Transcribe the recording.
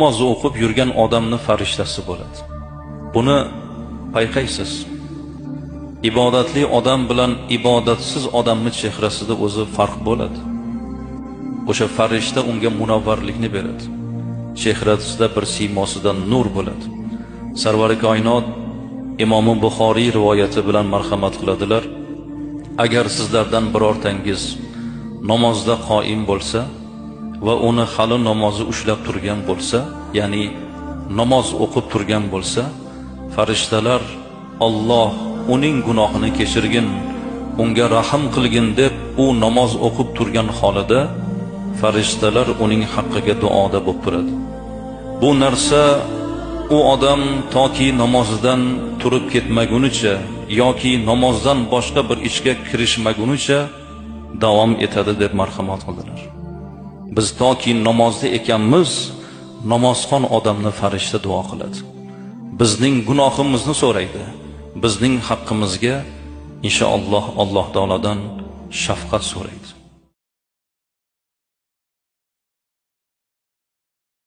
Namoz o'qib yurgan odamni farishtasi bo'ladi. Buni payqaysiz. Ibodatli odam bilan ibodatsiz odamning chehrasida o'zi farq bo'ladi. O'sha farishta unga munavvarlikni beradi. Chehrasida bir siymosida nur bo'ladi. Sarvari koinot Imom Buxoriy rivoyati bilan marhamat qiladilar. Agar sizlardan birortangiz namozda qoim bo'lsa va uni hali namozi ushlab turgan bo'lsa, ya'ni namoz o'qib turgan bo'lsa, farishtalar Alloh uning gunohini kechirgin, unga rahm qilgin deb u namoz o'qib turgan holida farishtalar uning haqqiga duoda bo'lib turadi. Bu narsa u odam toki namozidan turib ketmagunicha yoki namozdan boshqa bir ishga kirishmagunicha davom etadi deb marhamat qildilar. Biz toki namozda ekanmiz, namozxon odamni farishta duo qiladi. Bizning gunohimizni so'raydi. Bizning haqqimizga inshaalloh Alloh taolodan shafqat so'raydi.